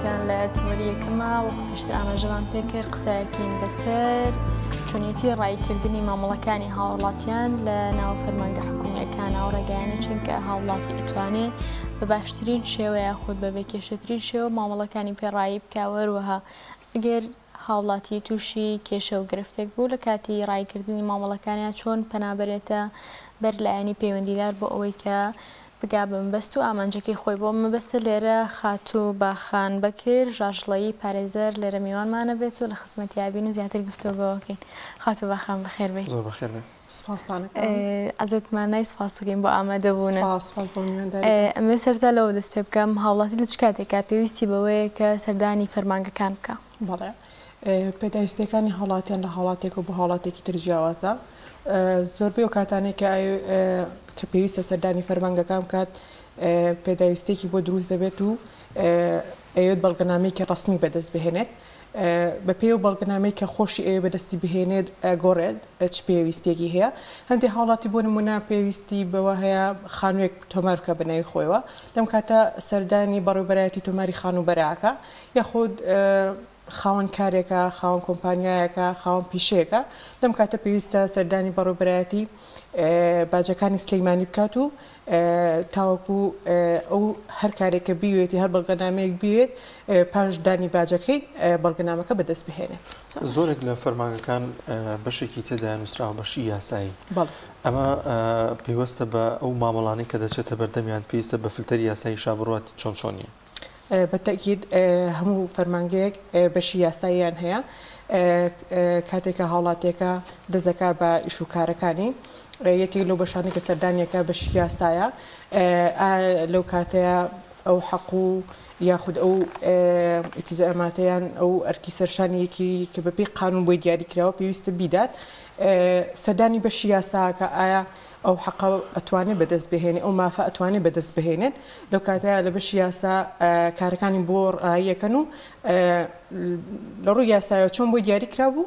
بەڕێزان لە تەوەری یەکەما وەکو پێشتر ئاماژەمان پێکرد قسەیەکین لەسەر چۆنیەتی ڕایکردنی مامەڵەکانی هاوڵاتیان لە ناو فەرمانگە حکومیەکان ئەو ڕێگایانە چونکە هاوڵاتی ئەتوانێ بە باشترین شێوە یاخود بە بێکێشەترین شێوە مامەڵەکانی پێڕایی بکە وەروەها ئەگەر هاوڵاتی تووشی کێشە و گرفتێک بوو لە کاتی ڕایکردنی مامەڵەکانیا چۆن پەنا بەرێتە بەر لایەنی پەیوەندیدار بۆ ئەوەی کە بگا بە مەبەست و ئامانجەکەی خۆی بۆ مەبەستە لێرە خاتوو باخان بەکر ژاژڵەیی پارێزەر لێرە میوانمانە بێت و لە خزمەتیا بین و زیاتر گفتۆگۆکەین خاتوو باخان بەخێر بێی. زۆر بەخێر بێن. سپاستان ئەکەم. عەزێتمان نای سپاس دەکەین بۆ ئامادەبوونت. سپاس سپاس بۆ میوانداریتان. ئەمەوێ سەرەتا لەوە دەست پێ بکەم هاوڵاتی لە چ کاتێکا پێویستی بەوەیە کە سەردانی فەرمانگەکان بکا؟ بەڵێ پێداویستیەکانی هاوڵاتیان لە هاوڵاتێکەوە بۆ هاوڵاتێکی تر جیاوازە. زۆربەی ئەو کاتانەی کە کە پێویستە سەردانی فەرمانگەکان بکات پێداویستێکی بۆ دروست دەبێت و ئەیەوێت بەڵگەنامەیەکی ڕەسمی بەدەست بهێنێت بەپێی ئەو بەڵگەنامەی کە خۆشی ئەوێ بەدەستی بهێنێت ئەگۆڕێت چ پێویستیەکی هەیە هەندێک هاوڵاتی بۆ نمونە پێویستی بەوە هەیە خانووێک تۆمار بکە بە ناوی خۆیەوە لەم کاتە سەردانی بەڕێوبەرایەتی تۆماری خانووبەرەکە یاخود خاوەن کارێکە خاوەن کۆمپانیایەکە خاوەن پیشەیەکە لەم کاتە پێویستە سەردانی بەڕێوبەرایەتی باجەکانی سلەیمانی بکات و تاوەکو ئەو هەر کارێک کە بیوێتی هەر بەڵگەنامەیەک بیوێت پاش دانی باجەکەی بەڵگەنامەکە بەدەست بهێنێت. زۆرێک لە فەرمانگەکان بەشێکی تێدایە نووسراوە بەشی یاسایی ئەمە پەیوەستە بە ئەو مامەڵانەی کە دەچێتە بەردەمیان پێویستە بە فلتەری یاساییشا بڕوات چۆن چۆنیە؟ بە تەئکید هەموو فەرمانگەیەک بەشی یاساییان هەیە کاتێک کە هاوڵاتیەکە دەست دەکات بە ئیش و کارەکانی یەکێک لەو بەشانەی کە سەردانیەکە بەشی یاسایە لەو کاتەیە ئەو حەق و یاخود ئەو ئیتیزاماتەیان ئەو ئەرکی سەرشانیەکی کە بەپێی قانون بۆی دیاری کراوە پێویستە بیدات سەردانی بەشی یاساکە ئایا ئەو حەقە ئەتوانێت بەدەست بهێنێت، ئەو مافە ئەتوانێت بەدەست بهێنێت، لەو کاتەیا لە بەشی یاسا کارەکانی بۆ ڕایی ئەکەن و لە ڕووی یاسایەوە چۆن بۆی دیاری کرابوو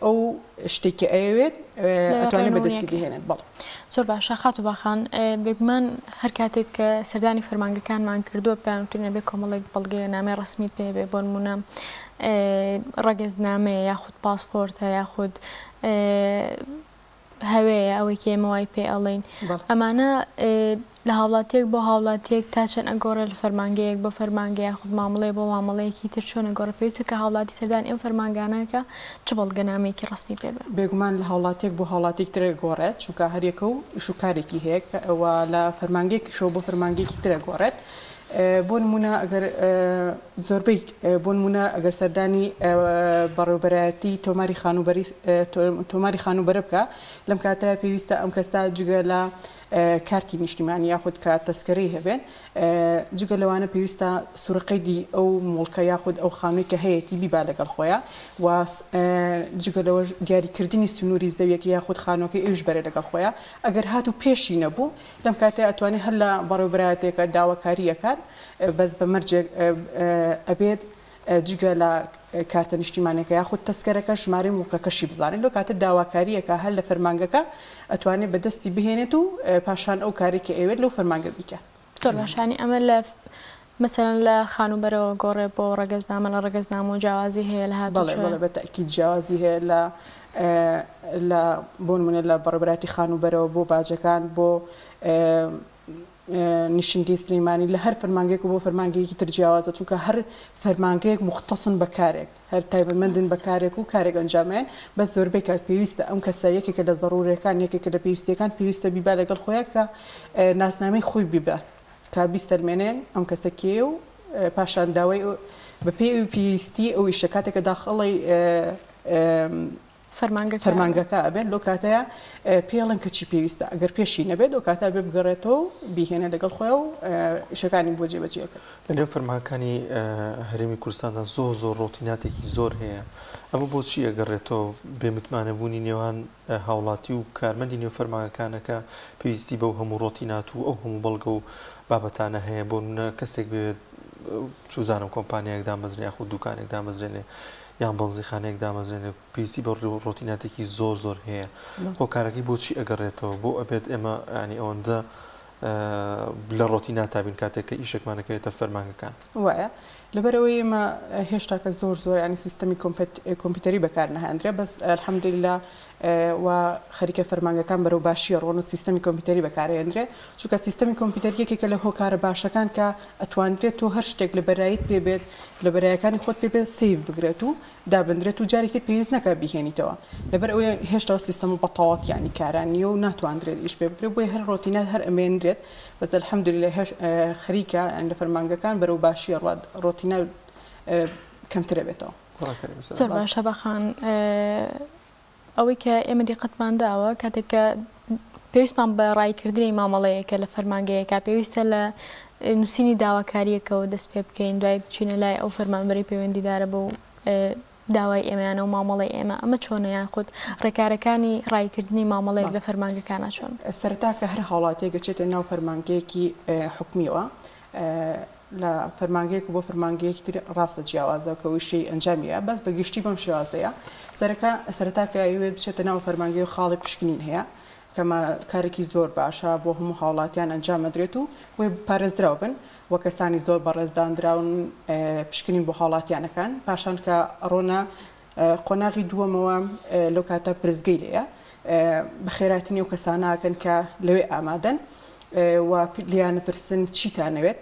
ئەو شتێک کە ئەیەوێت ئەتوانێت بەدەستی بهێنێت. بەڵێ. زۆر باشە خاتوو باخان، بێگومان هەر کاتێک کە سەردانی فەرمانگەکانمان کردووە پێیان وتوین ئەبێ کۆمەڵێک بەڵگەیە نامەی ڕەسمیت پێ بێ، بۆ نموونە ڕەگەزنامەیە یاخود پاسپۆرتە یاخود هەوێیە ئەوەی کە ئێمە وای پێ ئەڵێین ئەمانە لە هاوڵاتیەک بۆ هاوڵاتیەک تا چەند ئەگۆڕێ لە فەرمانگەیەک بۆ فەرمانگە یاخود مامەڵەیە بۆ مامەڵەیەکی تر چۆن ئەگۆڕێ پێویستە کە هاوڵاتی سەردانی ئەم فەرمانگانە کە چ بەڵگەنامەیەکی ڕەسمی پێ بێ؟ بێگومان لە هاوڵاتیەک بۆ هاوڵاتیەکی تر ئەگۆڕێت چونکە هەریەکە و ئیش و کارێکی هەیە و لە فەرمانگەیەکیشەوە بۆ فەرمانگەیەکی تر ئەگۆڕێت بۆ نمونە ئەگەر زۆربەی بۆ نمونە ئەگەر سەردانی بەڕێوبەرایەتی تۆماری خانووبەری تۆماری خانووبەرە بکە لەم کاتە پێویستە ئەم کەسە جگە لە کارتی نیشتیمانی یاخود کە تەسکەرەی هەبێت جگە لەوانە پێویستە سورەقەیدی ئەو موڵکە یاخود ئەو خانووی کە هەیەتی بیبا لەگەڵ خۆیان و جگە لەوەش دیاریکردنی سنووری زەویەکە یاخود خانووەکەی ئەویش بەرێ لەگەڵ خۆیان ئەگەر هاتوو پێشی نەبوو لەم کاتەیا ئەتوانێت هەر لە بەڕێوبەرایەتێکە داواکاری ئەکات بەس بە مەرجێک ئەبێت جگە لە کارتە نیشتیمانەکە یاخود تەسکەرەکە ژمارەی موڵکەکەشی بزانێت لەو کاتە داواکاریەکە هەر لە فەرمانگەکە ئەتوانێت بەدەستی بهێنێت و پاشان ئەو کارێک کە ئەیەوێت لەو فەرمانگە بیکات. زۆر باشە یانی ئەمە لە مەسەلەن لە خانووبەرەوە گۆڕێ بۆ ڕەگەزنامە لە ڕەگەزنامەوە جیاوازی هەیە لە بەڵێ هاتوچۆیە؟ بەڵێ بە تەئکید جیاوازی هەیە لە لە بۆ نمونە لە بەڕێوبەرایەتی خانووبەرەوە بۆ باجەکان بۆ نیشنگەی سلیمانی لە هەر فەرمانگەیەک و بۆ فەرمانگەیەکی تر جیاوازە چونکە هەر فەرمانگەیەک موختەسن بە کارێک هەر تایبەتمەندن بە کارێک و کارێک ئەنجامێن بەس زۆربەی کات پێویستە ئەم کەسە یەکێکە لە زەڕوورەکان یەکێکە لە پێویستیەکان پێویستە بیبا لەگەڵ خۆیان کە ناسنامەی خۆی بیبات کە بیسەلمێنێ ئەم کەسە کێیە و پاشان داوای بەپێی پێویستی ئەو ئیشە کاتێک کە داخڵی فەرمانگەکە ئەبێت لەو کاتەیە پێڵن کە چی پێویستە ئەگەر پێشی نەبێت ئەو کاتە بێ بگەڕێتەوە و بیهێنێ لەگەڵ خۆی و ئیشەکانی بۆ جێبەجێکرد. لە نێو فەرمانگەکانی هەرێمی کوردستاندا زۆر زۆر ڕۆتیناتێکی زۆر هەیە ئەمە بۆچی ئەگەڕێتەوە بێ متمانەبوونی نێوان هاوڵاتی و کارمەندی نێو فەرمانگەکانە کە پێویستی بەو هەموو ڕۆتینات و ئەو هەموو بەڵگە و بابەتانە هەیە بۆ نمونە کەسێک بێت چوزانم کۆمپانیایەک دامەزرێنێ یاخود دوکانێک دامەزرێنێ یان بەنزیخانەیەک دامەزرێنێ پێویستی بە ڕۆتیناتێکی زۆر زۆر هەیە هۆکارەکەی بۆچی ئەگەڕێتەوە بۆ ئەبێت ئێمە ینی ئەوەندە لە ڕۆتیناتا بین کاتێک کە ئیشێکمان ئەکەوێتە فەرمانگەکان. وایە لەبەرئەوەی ئێمە هێشتاکە زۆر زۆر یانی سیستەمی کۆمپیوتەری بەکار نەهێندرێ بەس الحمدللە وا خەریکە فەرمانگەکان بەرەو باشی ئەڕۆن و سیستەمی کۆمپیوتەری بەکارئەهێندرێ چونکە سیستەمی کۆمپیوتەر یەکێکە لە هۆکارە باشەکان کە ئەتواندرێت تۆ هەر شتێک لە بەرایت پێ بێت لە بەرایەکانی خۆت پێ بێت save بگرێت و دابندرێت و جارێکی تر پێویست نەکات بیهێنیتەوە لەبەر ئەوەی هێشتا سیستەمە بەتەواوەتی یانی کارا نییە و ناتواندرێت ئیش پێ بکرێت بۆیە هەر ڕۆتینات هەر ئەمێنرێت بەس الحمدللە هێش خەریکە یانی لە فەرمانگەکان بەرەو باشی ئەڕوات ڕۆتینات کەمتر ئەبێتەوە. زۆر باشە بەخان ئەوەی کە ئێمە دیقەتمان داوە کاتێک کە پێویستمان بە ڕایکردنی مامەڵەیەکە لە فەرمانگەیەکە پێویستە لە نووسینی داواکارییەکەوە دەست پێ بکەین دوای بچینە لای ئەو فەرمانبەری پەیوەندیدارە بەو داوای ئێمەیانە و مامەڵەی ئێمە ئەمە چۆنە یاخود ڕێکارەکانی ڕایکردنی مامەڵەیەک لە فەرمانگەکانە چۆن؟ سەرەتا کە هەر هاوڵاتیەک ئەچێتە ناو فەرمانگەیەکی حکومیەوە لە فەرمانگەیەک و بۆ فەرمانگەیەکی تر ڕاستە جیاوازە کە وشەی ئەنجامیە بەس بە گشتی بەم شێوازەیە سەرەکە سەرەتا کە ئەیەوێت بچێتە ناو فەرمانگەی و خاڵی پشکنین هەیە کەمە کارێکی زۆر باشە بۆ هەموو هاوڵاتیان ئەنجام ئەدرێت و بۆی پارێزراو بن و کەسانی زۆر بەڕێز دانراون پشکنین بۆ هاوڵاتیانەکان پاشان کە ڕۆنە قۆناغی دووەمەوە لەو کاتە پرسگەی لێیە بەخێراتنی ئەو کەسانە ئەکەن کە لەوێ ئامادەن و لێیان پرسن چیتان ئەوێت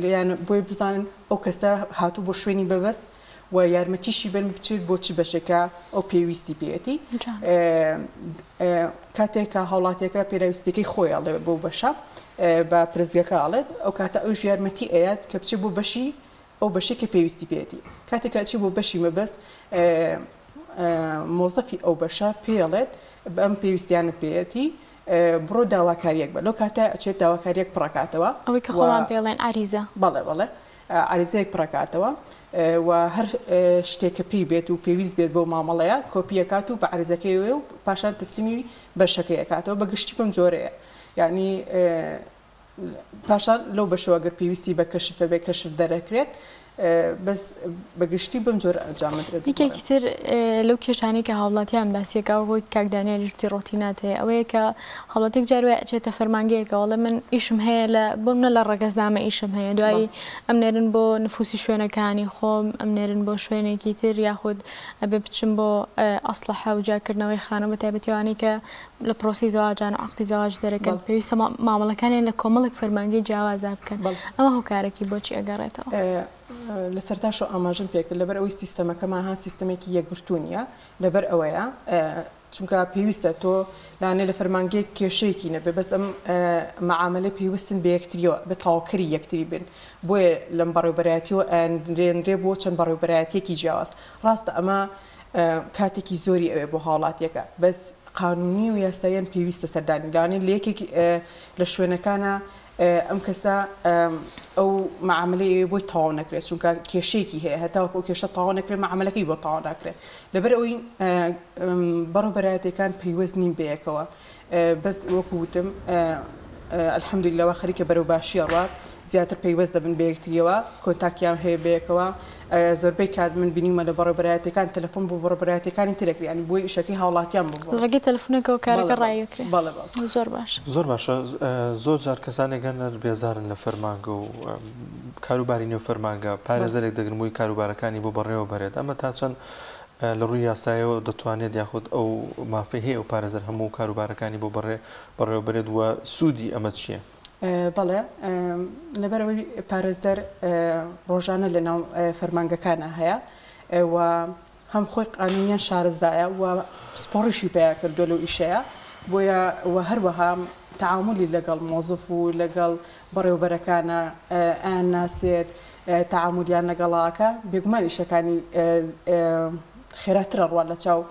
لێیان بۆی بزانن ئەو کەسە هاتوو بۆ شوێنی بەبەست و یارمەتیشی بن بچێت بۆ چ بەشێکە ئەو پێویستی پێیەتی کاتێک کە هاوڵاتیەکە پێداویستیەکەی خۆی ئەڵێ بۆ بەشە بە پرسگەکە ئەڵێت ئەو کاتە ئەوش یارمەتی ئەیات کە بچێت بۆ بەشی ئەو بەشەی کە پێویستی پێیەتی. کاتێک کە ئەچی بۆ بەشی مەبەست مۆزەفی ئەو بەشە پێی ئەڵێت ئەم پێویستیانەت پێیەتی بڕۆ داواکاریەک بە. لەو کاتە ئەچێت داواکاریەک پڕەکاتەوە. ئەوەی کە خۆمان پێی ئەڵێن عەریزە. بەڵێ بەڵێ عەریزەیەک پڕەکاتەوە و هەر شتێک کە پێی بێت و پێویست بێت بۆ مامەڵەیە کۆپی ئەکات و بە عەریزەکەیەوە و پاشان تەسلیمی بەشەکەی ئەکاتەوە. بە گشتی بەم جۆرەیە یانی پاشان لەو بەشەوە گەر پێویستی بە کەشف هەبێت کەشف دەرەکرێت بەس بە گشتی بەم جۆرە ئەنجام ئەدرێت. یەکێکی تر لەو کێشانەی کە هاوڵاتیان باسیەکە وەک کاک دانیالیش وتی ڕۆتینات هەیە ئەوەیە کە هاوڵاتیەک جار وایە ئەچێتە فەرمانگەیەکەوە ئەڵێ من ئیشم هەیە لە بۆ منە لە ڕەگەزنامە ئیشم هەیە دوایی ئەمنێرن بۆ نفوسی شوێنەکانی خۆم ئەمنێرن بۆ شوێنێکی تر یاخود ئەبێ بچم بۆ ئەسڵەحە و جیاکردنەوەی خانوو بە تایبەتی ئەوانەی کە لە پرۆسەی زەواجان و عەقدی زەواج دەرەکەن پێویستە مامەڵەکانیان لە کۆمەڵێک فەرمانگەی جیاوازا بکەن ئەمە هۆکارەکی بۆچی ئەگەڕێتەوە؟ لە سەرتاشەوە ئاماژەم پێکرد لەبەر ئەوەی سیستەمەکەمان ها سیستەمێکی یەکگرتوو نییە لەبەر ئەوەیە چونکە پێویستە تۆ لانێ لە فەرمانگەیەک کێشەیەکی نەبێ بەس ئەم مەعامەلە پەیوەستن بە یەکتریەوە بە تەواوکەری یەکتری بن بۆیە لەم بەڕێوبەرایەتیەوە ئەنرێنرێ بۆ چەند بەڕێوبەرایەتیەکی جیاواز ڕاستە ئەمە کاتێکی زۆری ئەوێ بۆ هاوڵاتیەکە بەس قانونی و یاساییان پێویستە سەردانی لەوانەیە لە یەکێک لە شوێنەکانە ئەم کەسە ئەو مەعاملەی ئەوێ بۆی تەواو نەکرێت چونکە کێشەیەکی هەیە هەتاوەکو ئەو کێشە تەواو نەکرێت مەعاملەکەی بۆ تەواو ناکرێت لەبەر ئەوەی بەڕێوبەرایەتیەکان پەیوەست نین بەیەکەوە بەس وەکو وتم الحمدللە وا خەریکە بەرەو باشی ئەڕوات زیاتر پەیوەست دەبن بە یەکتریەوە کۆنتاکتیان هەیە بەیەکەوە زۆربەی کات من بینیومە لە بەڕێوبەرایەتیەکان تەلەفۆن بۆ بەڕێوبەرایەتیەکانی تر ئەکرێ یانی بۆی ئیشەکەی هاوڵاتیان بۆ لە ڕێگەی تەلەفونێکەوە کارەکە ڕایەکرێ بەڵێ بەڵێ زۆر باش زۆر باشە زۆر جار کەسانێک هەن بێزارن لە فەرمانگە و کاروباری نێو فەرمانگە پارێزەرێک دەگرن بۆی کاروبارەکانی بۆ بەڕێوە بەرێت ئەمە تا چەند لە ڕووی یاسایەوە دەتوانێت یاخود ئەو مافەی هەیە ئەو پارێزەر هەموو کاروبارەکانی بۆ بەڕێ بەڕێوەبەرێت و سوودی ئەمە چییە؟ بەڵێ لەبەرئەوەی پارێزەر ڕۆژانە لەناو فەرمانگەکانا هەیە و هەم خۆی قانونیان شارەزایە و پسپۆڕیشی پیا کردووە لەو ئیشەیە بۆیە و هەروەها تەعامولی لەگەڵ مۆزەف و لەگەڵ بەڕێوبەرەکانە ئەیان ناسێت تەعامولیان لەگەڵا ئەکا بێگومان ئیشەکانی خێراتر ئەڕوات لە چاو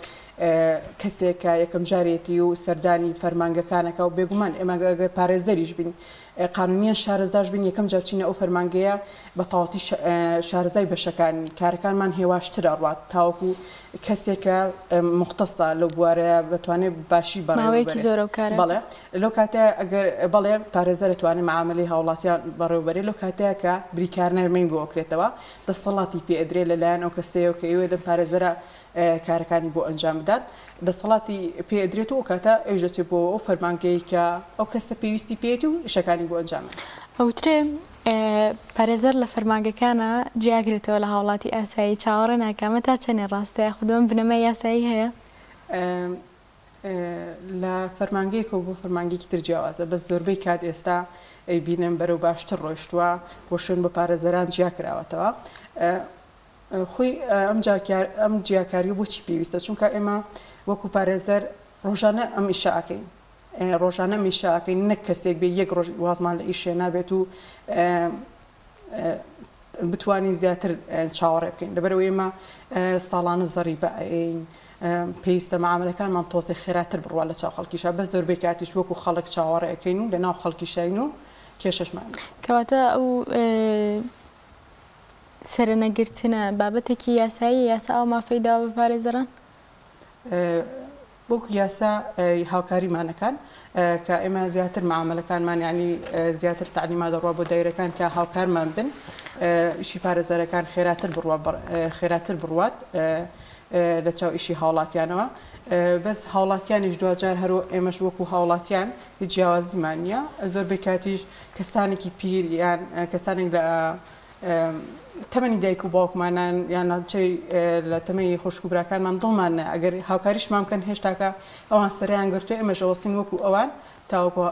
کەسێک کە یەکەم جارێتی و سەردانی فەرمانگەکانەکە و بێگومان ئێمە گەر پارێزەریش بین. قانونیان شارەزاش بین یەکەم جار بچینە ئەو فەرمانگەیە بە تەواوەتی شارەزای بەشەکانین کارەکانمان هێواشتر ئەڕوات تاوەکو کەسێک کە موختەسە لەو بوارەیە بەتوانێت باشی بەڕێوە ماوەیەکی بەرێت زۆرە ئەو کارە. بەڵێ لەو کاتەیە ئەگەر بەڵێ پارێزەر ئەتوانێت مەعامەلەی هاوڵاتیان بەڕێوە بەرێت لەو کاتەیە کە بریکارنامەی بۆ ئەکرێتەوە دەستەڵاتی پێ ئەدرێت لەلایەن ئەو کەسەیەوە کە ئەیەوێت ئەم پارێزەرە کارەکانی بۆ ئەنجام بدات دەسەڵاتی پێ ئەدرێت و ئەو کاتە ئەویش دەچێت بۆ ئەو فەرمانگەیەی کە ئەو کەسە پێویستی پێیەتی و ئیشەکانی بۆ ئەنجام ئەدات. ئەوترێ پارێزەر لە فەرمانگەکانا جیاکرێتەوە لە هاوڵاتی ئاسایی چاوەڕێ ناکا ئەمە تا چەنێ ڕاستە یاخود ئەمە بنەمای یاسایی هەیە؟ لە فەرمانگەیەکەوە بۆ فەرمانگەیەکی تر جیاوازە بەس زۆربەی کات ئێستا ئەیبینم بەرەو باشتر ڕۆیشتووە و شوێن بۆ پارێزەران جیاکراوەتەوە. خۆی ئەم ئەم جیاکاریە بۆچی پێویستە چونکە ئێمە وەکو پارێزەر ڕۆژانە ئەم ئیشە ئەکەین ڕۆژانە ئەم ئیشە ئەکەین نەک کەسێک بێ یەک ڕۆژ وازمان لە ئیشێ نابێت و بتوانین زیاتر چاوەڕێ بکەین لەبەرەوە ئێمە ساڵانە زەریبە ئەین پێویستە معاملەکانمان تۆزێ خێراتر بڕوا لە چاو خەڵکیشا بەس زۆربەی کاتیش وەکو خەڵک چاوەڕێ ئەکەین و لە ناو خەڵکیشاین و کێشەشمان کەواتە ئەو سەرەنەگرتنە بابەتێکی یاساییە، یاسا ئەو مافەی داوە بە پارێزەران؟ وەکو یاسا هاوکاریمان ئەکان کە ئێمە زیاتر مەعامەلەکانمان یانی زیاتر تەعلیمات دەڕوا بۆ دایرەکان کە هاوکارمان بن ئیشی پارێزەرەکان خێراتر بڕوا خێراتر بڕوات لە چاو ئیشی هاوڵاتیانەوە بەس هاوڵاتیانیش دواجار هەر ئێمەش وەکو هاوڵاتیان هیچ جیاوازیمان نییە زۆربەی کاتیش کەسانێکی پیر یان کەسانێک لە تەمەنی دایک و باوکمانان یان ناوچەی لە تەمەنی خوشک و براکانمان دڵمان نە ئەگەر هاوکاریشمان بکەن هێشتاکە ئەوان سەریان گرتووە ئێمەش ئەوەستین وەکو ئەوان تاوەکو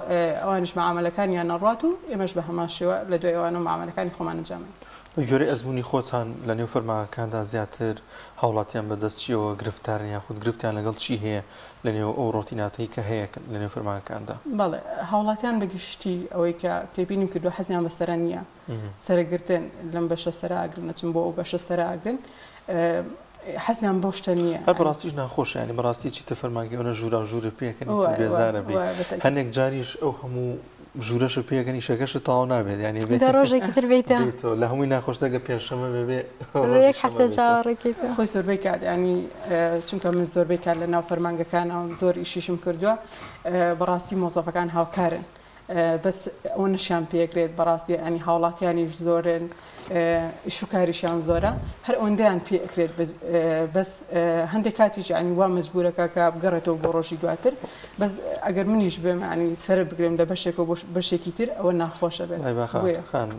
ئەوانیش مەعامەلەکانیان نەڕوات و ئێمەش بە هەمان شێوە لە دوای ئەوانەوە مەعامەلەکانی خۆمان ئەنجام بدەین. بە گوێرەی ئەزموونی خۆتان لە نێو فەرمانگەکاندا زیاتر هاوڵاتیان بە دەست چییەوە گرفتارن یاخود گرفتیان لەگەڵ چی هەیە لە نێو ئەو ڕۆتیناتەی کە هەیە لە نێو فەرمانگەکاندا؟ بەڵێ هاوڵاتیان بە گشتی ئەوەی کە تێبینیم کردووە حەزیان بە سەرە نییە سەرەگرتن لەم بەشە سەرە ئەگرن ئەچن بۆ ئەو بەشە سەرە ئەگرن حەزیان بەو شتە نییە. هەر بەڕاستیش ناخۆشە یانی بەڕاستی چیتە فەرمانگەی ئەونە ژووراو ژوورە پێکەنی تۆ بێزارە بی هەنێک جاریش ئەو هەموو ژوورەشە پێکەنی شەکەشت تەواو نابێت یانی بێ ڕۆژێکی تر بێیتەوە بێیتەوە لە هەمووی ناخۆشتر گەر پێنجشەممە بێ بێ یەک هەفتە چاوەڕێکەیتەوە. خۆی زۆربەی کات یانی چونکە من زۆربەی کات لە ناو فەرمانگەکانەوە زۆر ئیشیشم کردووە بەڕاستی مۆزەفەکان هاوکارن بەس ئەوەنەشیان پێکرێت بەڕاستی ینی هاوڵاتیانیش زۆرن ئیش و کاریشیان زۆرە هەر ئەوەندەیان پێ ئەکرێت بەس هەندێک کاتیش ینی وا مەجبورەکە کە بگەڕێتەوە بۆ ڕۆژی دواتر بەس ئەگەر منیش بێم ینی سەر بگرم لە بەشێکەوە بۆ بەشێکی تر ئەوە ناخۆشە بێت خان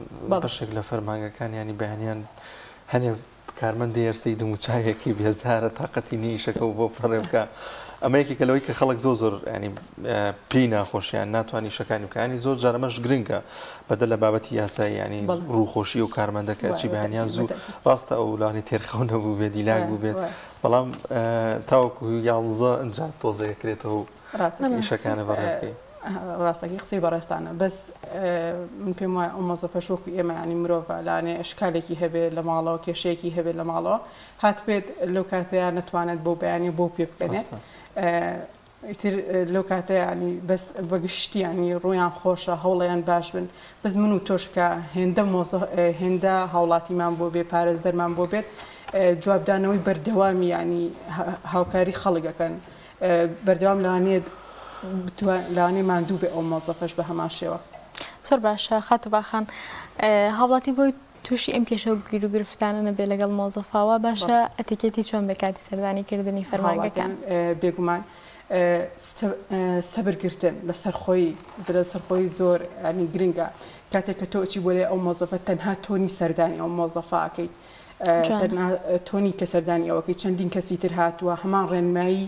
بەشێک لە فەرمانگەکان ینی بەیانیان هەنێ کارمەندی ئێرسەی دموچاوێکی بێزارە تاقەتی نیە ئیشەکە و بۆ پەڕێ بکا ئەمە یەکێکە لەوەی کە خەڵک زۆر زۆر ینی پێی ناخۆشیان ناتوانانی شەکانی بکانی زۆر جار ئەمەش گرنگە بەدەر لە بابەتی یاسایی ینی ڕووخۆشی و کارمەندەکە چی بەیانیان زوو ڕاستە ئەو لانی تێرخەو نەبوو بێ دیلاک بوو بێت بەڵام تاوەکو یاڵزە ئەنجام تۆزەکرێتەوە و ئیشەکانە بەڕێ بکەی. ڕاستەکەی قسەی بەڕێزتانە بەس من پێم وایە ئەو مۆزەفەش وەکو ئێمە ینی مرۆڤە لانێ ئەشکالێکی هەبێ لە ماڵەوە کێشەیەکی هەبێ لە ماڵەوە هاتبێت لەو کاتەیە نەتوانێت بۆ بەیانی بۆ پێ بکەنێت ئیتر لەو کاتە ینی بەس بەگشتی ینی ڕویان خۆشە هەوڵیان باش بن بەس من و تۆش کە هێندە مۆزە هێندە هاوڵاتیمان بۆ بێ پارێزدەرمان بۆ بێت جوابدانەوەی بەردەوامی ینی هاوکاری خەڵک ئەکەن بەردەوام لەوانەیە لەوانەیە ماندوو بێ ئەو مۆزەفەش بە هەمان شێوە. زۆر باشە خاتوو باخان هاوڵاتی بۆی تووشی ئەم کێشە و گیروگرفتانە نەبێ لەگەڵ مۆزەفا وا باشە ئەتیکێتی چۆن بێ کاتی سەردانی کردنی فەرمانگەکان؟ بێگومان سەبر گرتن لەسەرخۆیی لەسەرخۆیی زۆر ینی گرنگە کاتێک کە تۆ ئەچی بۆ لای ئەو مۆزەفە تەنها تۆنی سەردانی ئەو مۆزەفە ئەکەیت تەنها تۆ نی کە سەردانی ئەوەکەی چەندین کەسی تر هاتووە هەمان ڕێنمایی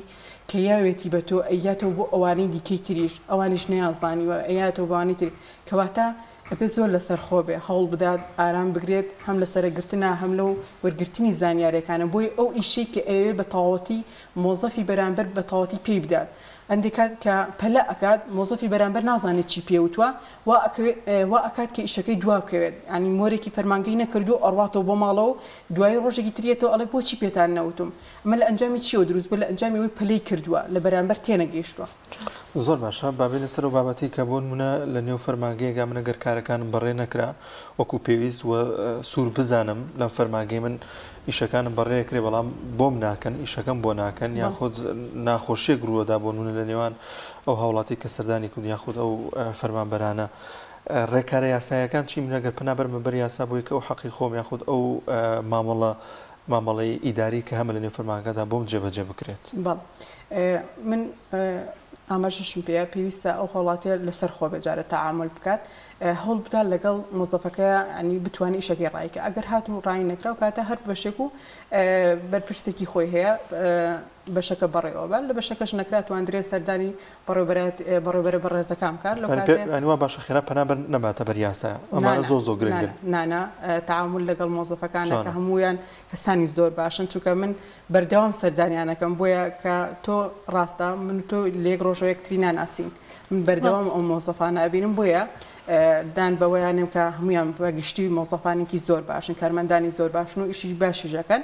کە یاوێتی بە تۆ ئەیاتەوە بۆ ئەوانەی دیکەی تریش ئەوانیش نەیانزانیوە ئەیاتەوە بەوانەی تر کەواتە ئەبێ زۆر لەسەر خۆ بێ هەوڵ بدات ئارام بگرێت هەم لە سەرەگرتنا هەم لەو وەرگرتنی زانیارەکانە بۆی ئەو ئیشەی کە ئەیەوێ بە تەواوەتی مۆزەفی بەرامبەر بە تەواوەتی پێی بدات. هەندێک کات کە پەلە ئەکات مۆزەفی بەرامبەر نازانێت چی پێ وتوە وا ئەکەوێت وا ئەکات کە ئیشەکەی دوا بکەوێت یانی مۆرێکی فەرمانگەی نەکردووە ئەڕواتەوە بۆ ماڵەوە دوایی ڕۆژێکی تر یەتەوە ئەڵێ بۆچی پێتان نەوتوم ئەمە لە ئەنجامی چیەوە دروست بووە لە ئەنجامی ئەوەی پەلەی کردووە لە بەرامبەر تێنەگەیشتووە. زۆر باشە با بێینە سەر ئەو بابەتەی کە بۆ نموونە لە نێو فەرمانگەیەکا من ئەگەر کارەکانم بەڕێ نەکرا وەکو پێویست و سوور بزانم لەم فەرمانگەی من ئیشەکانم بەڕێ ئەکرێ بەڵام بۆم ناکەن ئیشەکەم بۆ ناکەن یاخود ناخۆشیەک ڕووەدا بۆ نموونە لە نێوان ئەو هاوڵاتی کە سەردانی کردن یاخود ئەو فەرمانبەرانە ڕێکارە یاسایەکان چی من ئەگەر پەنا بەرمە بەر یاسا بۆی کە ئەو حەقی خۆم یاخود ئەو مامەڵە مامەڵەی ئیداری کە هەمە لە نێو فەرمانگەدا بۆم جێبەجێ بکرێت. بەڵێ من ئاماژەشم پێیە پێویستە ئەو هاوڵاتیە لەسەر خۆ بێ جارە تەعامول بکات هەوڵ بدات لەگەڵ مۆزەفەکە ینی بتوانێت ئیشەکەی ڕایکە ئەگەر هاتوو ڕای نەکرا و کاتە هەر بەشێک و بەرپرسێکی خۆی هەیە بەشەکە بەڕێوە بەر لە بەشەکەش نەکرا تواندرێت سەردانی بەڕێوبەرە بەڕێزەکان بکات لەو کاتێ ینی وا باشە خێرا پەنا بەر نەباتە بەر یاسا ئەمانە زۆر زۆر گرنگن. نانا تەعامول لەگەڵ مۆزەفەکانە کە هەموویان کەسانی زۆر باشن چونکە من بەردەوام سەردانیان ئەکەم بۆیە کە تۆ ڕاستە من و تۆ لە یەک ڕۆژەوە یەکتری ناناسین من بەردەوام ئەو مۆزەفانە ئەبینم بۆیە دان بەوەیان نێم کە هەموویان بە گشتی مۆزەفانێکی زۆر باشن کارمەندانی زۆر باشن و ئیشی باشیش ئەکەن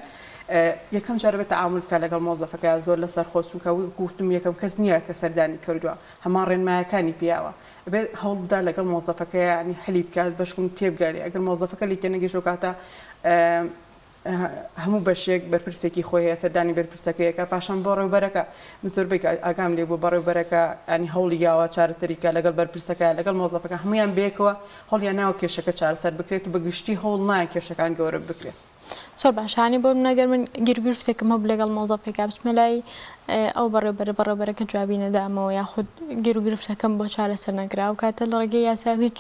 یەکەم جار بێت تەعامول بکات لەگەڵ مۆزەفەکە زۆر لەسەر خۆ چونکە وتم یەکەم کەس نییە کە سەردانی کردووە هەمان ڕێنمایەکانی پیاوە ئەبێت هەوڵ بدات لەگەڵ مۆزەفەکە یانی حلی بکات بەشکم تێبگات ئەگەر مۆزەفەکە لێی تێنەگەیشت ئەو کاتە هەموو بەشێک بەرپرسێکی خۆی هەیە سەردانی بەرپرسەکەی ئەکا پاشان بەڕێوبەرەکە من زۆربەی کات ئاگام لێ بووە بەڕێوبەرەکە یانی هەوڵی یاوە چارەسەری بکات لەگەڵ بەرپرسەکە لەگەڵ مۆزەفەکە هەموویان بەیەکەوە هەوڵیان ناوە کێشەکە چارەسەر بکرێت و بە گشتی هەوڵ نایەن کێشەکان گەورە بکرێت. زۆر باشە یانی بۆ نمونە گەر من گیروگرفتێکم هەبوو لەگەڵ مۆزەفێکا بچمە لای ئەو بەڕێوبەرە بەڕێوبەرەکە جوابی نەدامەوە یاخود گیروگرفتەکەم بۆ چارەسەر نەکرا ئەو کاتە لە ڕێگەی یاسا هیچ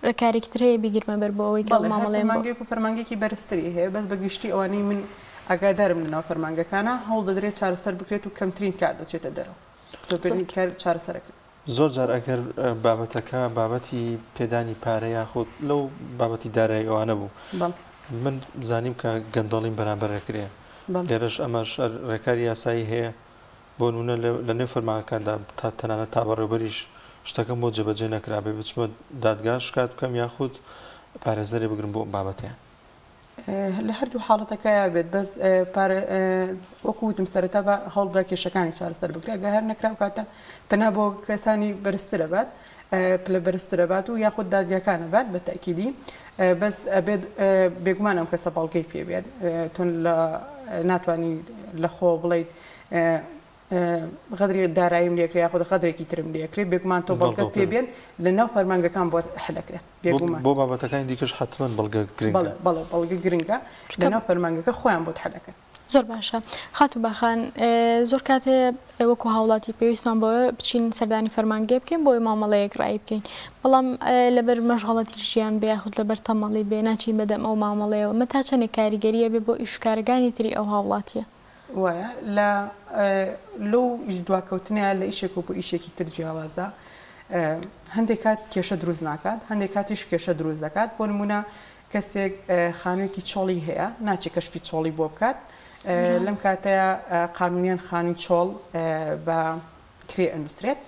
ڕێکارێکی تر هەیە بیگرمە بەر بۆ ئەوەی کە ئەو بەڵێ هەر مامەڵەیەم بۆ. فەرمانگەیەک و فەرمانگەیەکی بەرزتری هەیە بەس بە گشتی ئەوانەی من ئاگادارم لەناو فەرمانگەکانا هەوڵ دەدرێت چارەسەر بکرێت و کەمترین کات دەچێتە دەرەوە زۆرترین زۆر. کار چارەسەر ئەکرێت. زۆر جار ئەگەر بابەتەکە بابەتی پێدانی پارە یاخود لەو بابەتی دارایی ئەوانە بوو بەڵێ. من زانیم کە گەندەڵیم بەرامبەر ئەکرێ بەڵێ. لێرەش ئەمەش ڕێکاری یاسایی هەیە بۆ نموونە لە نێو فەرمانگەکاندا تا تەنانەت تا بەڕێوبەریش شتەکەم بۆ جێبەجێ نەکرابێ بچمە دادگا شکات بکەم یاخود پارێزەرێ بگرم بۆ ئەم بابەتەیان. لە هەردوو حاڵەتەکەیا بێت بەس وەکو وتم سەرەتا با هەوڵ بدات کێشەکانی چارەسەر بکرێت ئەگەر هەر نەکرا ئەو کاتە پەنا بۆ کەسانی بەرزتر ئەبات پلە بەرزتر ئەبات و یاخود دادگاکان ئەبات بە تەئکیدی بەس ئەبێت بێگومان ئەم کەسە بەڵگەی پێ بێت تۆ لە ناتوانی لە خۆ بڵیت غەدری داراییم لێکرێ یاخود غەدرێکی ترم لێکرێ بێگومان تۆ بەڵگەت پێ بێن لە ناو فەرمانگەکان بۆت حلەکرێت بێگومان بۆ بابەتەکانی دیکەش حتمما بەڵگە گرنگە بەڵێ بەڵێ بەڵگە گرنگە لە ناو فەرمانگەکە خۆیان بۆت حلەکەن. زۆر باشە خاتوو باخان زۆر کات هەیە وەکو هاوڵاتی پێویستمان بەوە بچین سەردانی فەرمانگەیە بکەین بۆی مامەڵەیەک ڕایی بکەین بەڵام لەبەر مەشغەڵەتی ژیان بێ یاخود لەبەر تەمەڵی بێ ناچین بەدەم ئەو مامەڵەیەوە مە تا چەندێک کاریگەریە بێ بۆ ئیشوکارەکانی تری ئەو هاوڵاتیە؟ وایە لە لەو ئیش دواکەوتنە لە ئیشێک و بۆ ئیشێکی تر جیاوازە هەندێک کات کێشە دروست ناکات هەندێک کاتیش کێشە دروست دەکات بۆ نمونە کەسێک خانوویەکی چۆڵی هەیە ناچێ کەشفی چۆڵی بۆ بکات لەم کاتەیە قانونیان خانووی چۆڵ بە کرێ ئەنووسرێت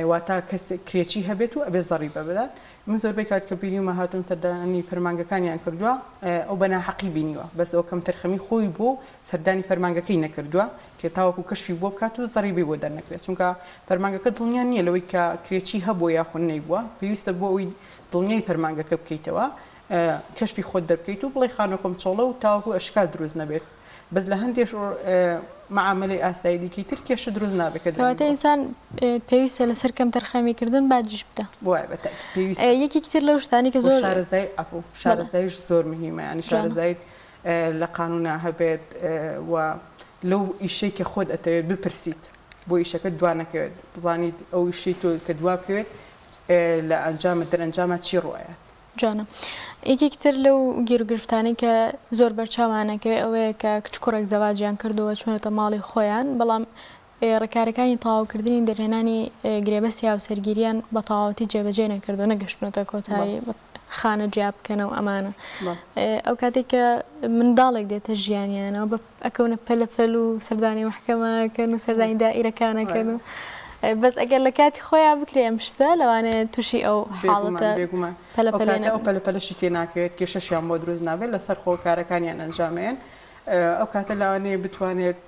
واتە کەسێک کرێچی هەبێت و ئەبێ زەڕیبە بدات من زۆربەی کات کە بینیومە هاتوون سەردانی فەرمانگەکانیان کردووە ئەو بە ناحەقی بینیوە بەس ئەو کەمتەرخەمی خۆی بوو و سەردانی فەرمانگەکەی نەکردووە کە تاوەکو کەشفی بۆ بکات و زەڕیبەی بۆ دەرنەکرێت چونکە فەرمانگەکە دڵنیا نییە لەوەی کە کرێچی هەبووە یاخود نەیبووە پێویستە بۆ ئەوەی دڵنیای فەرمانگەکە بکەیتەوە کەشفی خۆت دەربکەیت و بڵێی خانووەکەم چۆڵە و تاوەکو ئەشکال دروست نەبێت بەس لە هەندێک معامەلەی ئاسایی دیکەی تر کێشە دروست نابێت کە کەواتە دەنگ بووە. ئینسان پێویستە لەسەر کەمتەرخەمی کردن باجیش بدا. وایە بە تەئکید پێویستە. یەکێکی تر لەو شتانەی کە و زۆر شارەزایی عەفو بەڵێ. شارەزاییش زۆر مهیمە یانی جوانە. شارەزاییت لە قانونا هەبێت و لەو ئیشەی کە خۆت ئەتەوێت بپرسیت بۆ ئیشەکەت دوا نەکەوێت بزانیت ئەو ئیشەی تۆ کە دوا بکەوێت لە ئەنجامە دەرئەنجاما چی ڕوئەیات. جوانە. یەکێکی تر لەو گیروگرفتانەی کە زۆر بەرچاومان ئەکەوێ ئەوەیە کە کچ کوڕێک زەواجیان کردووە چوونەتە ماڵی خۆیان بەڵام ڕێکارەکانی تەواوکردنی دەرهێنانی گرێبەستی هاوسەرگیریان بە تەواوەتی جێبەجێ نەکردووە نەگەشتونەتە کۆتایی خانە جیا بکەنەوە ئەمانە ئەو کاتێک کە منداڵێک دێتە ژیانیانەوە بە ئەکەونە پەلە پەل و سەردانی مەحکەمە ئەکەن و سەردانی دائیرەکان ئەکەن و. بەس ئەگەر لە کاتی خۆیان بکرێ ئەم شتە لەوانەیە تووشی ئەو حاڵەتە بێگومان پەلە ئەو پەلێ کاتە ئەو نەبن. پەلە پەلەشی تێ ناکەوێت کێشەشیان بۆ دروست نابێت لەسەر خۆ کارەکانیان ئەنجامەیەن ئەو کاتە لەوانەیە بتوانێت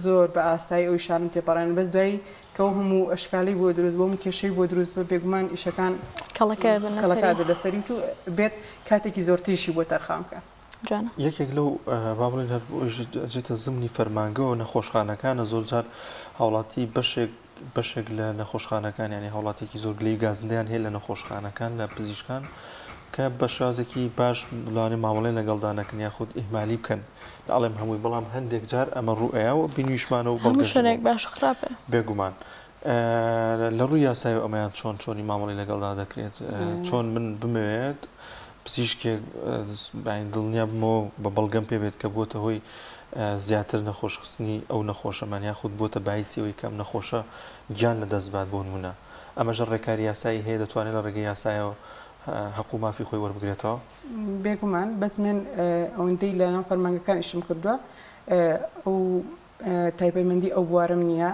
زۆر بە ئاسایی ئەو ئیشانە تێپەڕێنن بەس دوایی کە ئەو هەموو ئەشکالەی بۆ دروست بوو هەموو کێشەی بۆ دروست بوو بێگومان ئیشەکان کەڵەکە بن کەڵەکە لەسەری. بێت لەسەری و بێت کاتێکی زۆرتریشی بۆ تەرخان بکات. جوانە. یەکێک لەو با بڵێین هەر بۆ ئەویش ئەچێتە زمنی فەرمانگەوە نەخۆشخانەکانە زۆر جار هاوڵاتی بەشێک بەشێک لە نەخۆشخانەکان یانی هاوڵاتیەکی زۆر گلەیی و گازندەیان هەیە لە نەخۆشخانەکان لە پزیشکان کە بە شێوازێکی باش لەوانەیە مامەڵەی لەگەڵدا نەکەن یاخود ئیهمالی بکەن ناڵێم هەمووی بەڵام هەندێک جار ئەمە ڕوو ئەیا و بینیشمانە و هەموو بەڵگەش شوێنێک بووە باش و خراپە. بێگومان لە ڕووی یاسایەوە ئەمەیان چۆن چۆنی مامەڵەی لەگەڵدا دەکرێت چۆن من بمەوێت پزیشکێک دڵنیا بمەوە بە بەڵگەم پێ بێت کە بووەتە هۆی زیاتر نەخۆشخستنی ئەو نەخۆشەمان یاخود بووەتە بایسی ئەوەی کە ئەم نەخۆشە گیان لەدەست بات بۆ نموونە ئەمەش ڕێکاری یاسایی هەیە دەتوانێت لە ڕێگەی یاسایەوە هەق و مافی خۆی وەربگرێتەوە؟ بێگومان بەس من ئەوەندەی لە ناو فەرمانگەکان ئیشم کردووە ئەو تایبەتمەندی ئەو بوارەم نییە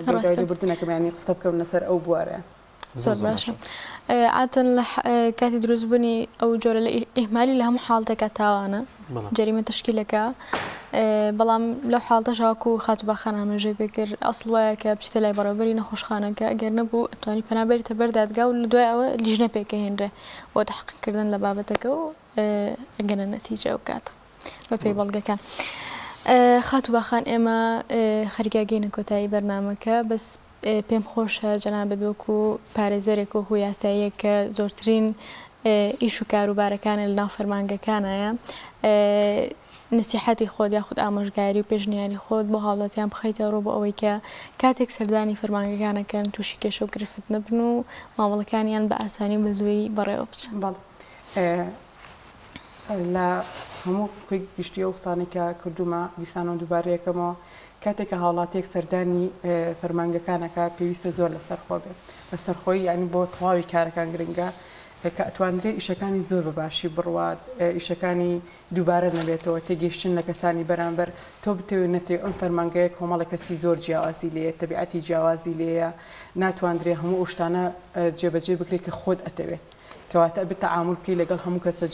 بۆ داوای لێبوردنەکەم یانی قسە بکەم لەسەر ئەو بوارە. زۆر باشە عادەتەن لە کاتی دروستبوونی ئەو جۆرە لە ئیهمالی لە هەموو حاڵتێکا تاوانە جەریمە تەشکیلەکە بەڵام لەو حاڵتەش وەکو خاتوو باخان ئاماژەی پێکرد ئەسڵ وایە کە بچیتە لای بەڕێوەبەری نەخۆشخانەکە ئەگەر نەبوو ئەتوانی پەنا بەریتە بەر دادگا و لە دوای ئەوە لیژنە پێکەهێنرێ بۆ تەحقیقکردن لە بابەتەکە و ئەگەنە نەتیجە ئەو کاتە بەپێی بەڵگەکان. خاتوو باخان ئێمە خەریکە گەینە کۆتایی بەرنامەکە بەس پێم خۆشە جەنابت وەکو پارێزەرێک وەکو یاساییەک کە زۆرترین ئیش و کاروبارەکانە لەناو فەرمانگەکانایە نسیحەتی خۆت یاخود ئامۆژگاری و پێشنیاری خۆت بۆ هاوڵاتیان بخەیتە ڕوو بۆ ئەوەی کە کاتێک سەردانی فەرمانگەکانەکەن تووشی کێشە و گرفت نەبن و مامەڵەکانیان بە ئاسانی و بە زوویی بەڕێوە بچن. بەڵێ لە هەموو کۆی گشتی ئەو قسانەی کە کردوومە دیسانەوە دووبارەیەکەمەوە کاتێک کە هاوڵاتیەک سەردانی فەرمانگەکان ئەکات پێویستە زۆر لەسەرخۆ بێت لەسەرخۆیی یانی بۆ تەواوی کارەکان گرنگە کە ئەتواندرێ ئیشەکانی زۆر بە باشی بڕوات ئیشەکانی دووبارە نەبێتەوە تێگەیشتن لە کەسانی بەرامبەر تۆ بتەوێ نەتەوێ ئەم فەرمانگەیە کۆمەڵێک کەسی زۆر جیاوازی لێیە تەبیعەتی جیاوازی لێیە ناتواندرێ هەموو ئەو شتانە جێبەجێ بکرێت کە خۆت ئەتەوێت کەواتە ئەبێت تەعامول بکەی لەگەڵ هەموو کەسە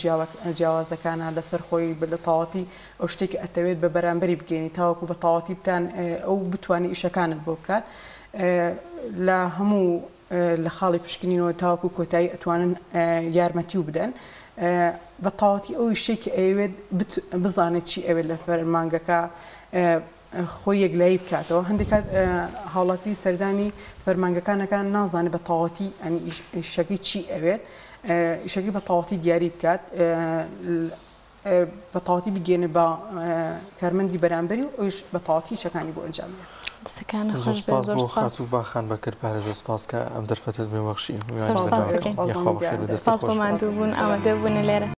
جیاوازەکانا لەسەر خۆی لە تەواوەتی ئەو شتێک کە ئەتەوێت بە بەرامبەری بگەینی تاوەکو بە تەواوەتی بتان ئەو بتوانێت ئیشەکانت بۆ بکات لە هەموو لە خاڵی پشکنینەوە تاوەکو کۆتایی ئەتوانن یارمەتی و بدەن بە تەواوەتی ئەو شتێک کە ئەیەوێت بزانێت چی ئەوێت لە فەرمانگەکە خۆی یەکلایی بکاتەوە، هەندێک کات هاوڵاتی سەردانی فەرمانگەکان ئەکات نازانێت بە تەواوەتی یانی ئیشەکەی چی ئەوێت ئیشەکەی بە تەواوەتی دیاری بکات بە تەواوەتی بگەێنێ بە کارمەندی بەرامبەری و ئەویش بە تەواوەتی ئیشەکانی بۆ ئەنجام بدات. دەستەکانت زۆر خۆش بێت سپاس زۆر بۆ سپاس. خاتوو باخان بەکر پارێزەر سپاس کە ئەم دەرفەتەت پێ بەخشی زۆر میوانی سپاس بەرنامەکەی دەکەین. یاخوا بەخێر بێت دەستت سپاس بۆ خۆش. ماندوو بوون ئامادە بوونە لێرە.